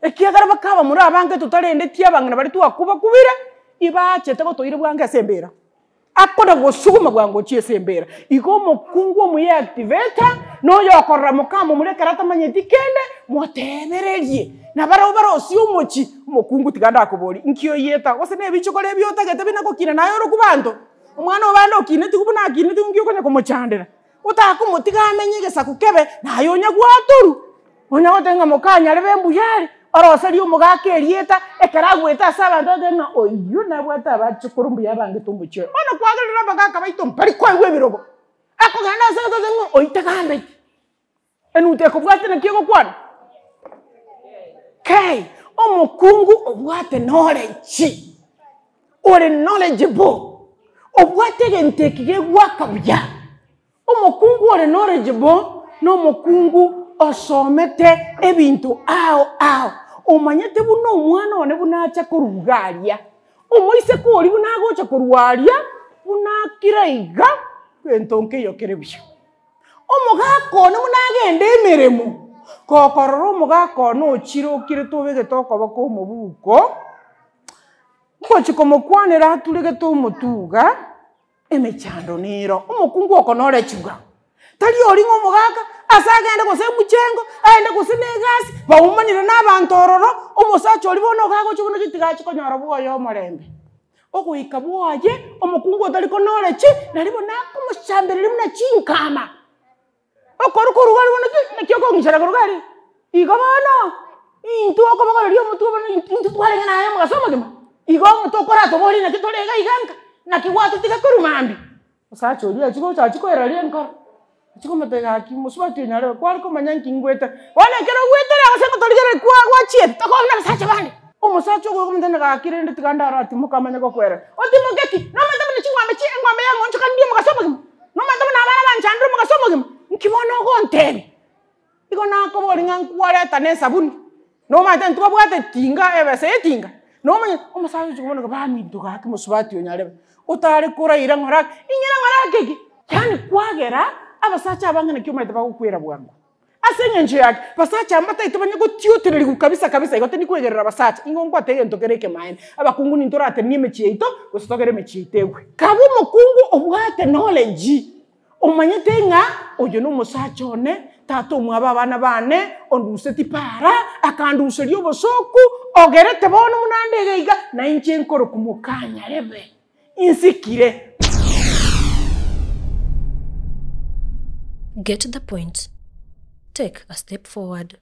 Ekiagera bakaba more abange totarendeti abang'ina baria twakubakubire, ibachete gotoira bwango ase embera. Akona gosuguma bwango gochia ase embera. Igo omokungu omuya activator, na oyokorora mokamomura ekero atamanyeti kende, motebererie. Na barabwo barosie omochie, omokungu tiga ndakoborie, nki oyeta? Gose na ebichokoro ebi otagete buna gokina naye orokwa banto? Omwana oo bande okinetigwe buna akinetigwe nki okonya komochandera? Otakomotiga amenye egesaku kebe, naye onya gwatorwa. Onya goteba ng'a mokanyarebe mbuya are, oroserie omogaka erieta, ekero agwete ase abanto otebe ng'a oyio nabwate abachokoro mbuya abangete omochie oyo. Bono kwagerire abagaka baito mbari koegwa ebirogo, akogenda ase egento otebe ng'a oyio tagambeti. Enuto ekobwatia naki egokwana? Kei, omokungu obwate knowledge, ore knowledgeable, obwate egento eke gegoaka buya. Omokungu ore knowledgeable na omokungu osomete ebinto ao ao, omanyete buna omwana one buna acha korwa iga aria, omoiseke oria buna agocha korwa aria, buna akire iga, gento nkeiyo kere buya. Omogaka one buna agende emeremo, gokorora omogaka one ochire okirete obegete okoboko omobuko, ngochi komokwanera aturegete omotuga. Emechando nero, omokungu oko nore chiga, tari oria ng'a omogaka ase agende gose emuchengo, aende gose na egasi, baumanire na abanto ororo, omosacha oria bono iga agocha buna tiga ache konyora bwoye omorembe. Ogoika bwoye, omokungu otari konorechi, nari bono akomochambereria buna chinkama. Okoru koruga aria bono ki, naki okong'ichera koruga aria? Igo bono, intwe okobogoreria omotwe bono intwe intwe twarenge naye omogaso omogima, igo tokoratoborie naki tore iga iga nka, naki gwatotiga korwa mambia. Omosacha oria achia gocha achia koeraria enkoro, achia komotebia gaki mosubati onyarebe kware komanya nki ngwete, bono ekero ogwetere gose ngotorigereri kwa gwachiete tokobuna na abasacha bande. Omosacha ogoika omonto gaki rende tiga ndare atimoke amanye gokoerera, otimoke ki? Nomanyete buna ching'ombe chi eng'ombe yang'onchokanire omogaso omogima? Nomanyete buna abana banchandire omogaso omogima? Nki bono ogontebia? Igo nakoboria ng'a nkwareta na esabuni, nomanyete ntwabwate etinga ebesa ya etinga, nomanyete omosacha ochia komona baminto gaki mosubati onyarebe, otare koraira ng'ora ake, ing'ira ng'ora ake ki? Yaani kwagera abasacha abange naki omanyete bagokwera bwango. Ase engencho yaki, basacha mbataete banye gotiotererigwa kabisa kabisa, igo tindi kwegerera abasacha, ingo nkwate egento kere ekemaene, abakungu nintwe toratenenie emechie yaito, gose togere emechie yaito egwe. Kabe omokungu obwate knowledge, omanyete ng'a oyo na omosacha one, tata omwabo abana bane, onduseti para, akanduseria obosoku, ogerete bono buna nde iga iga, na inche nkorokwa mokanyarebe. Insikire. Get the point. Take a step forward.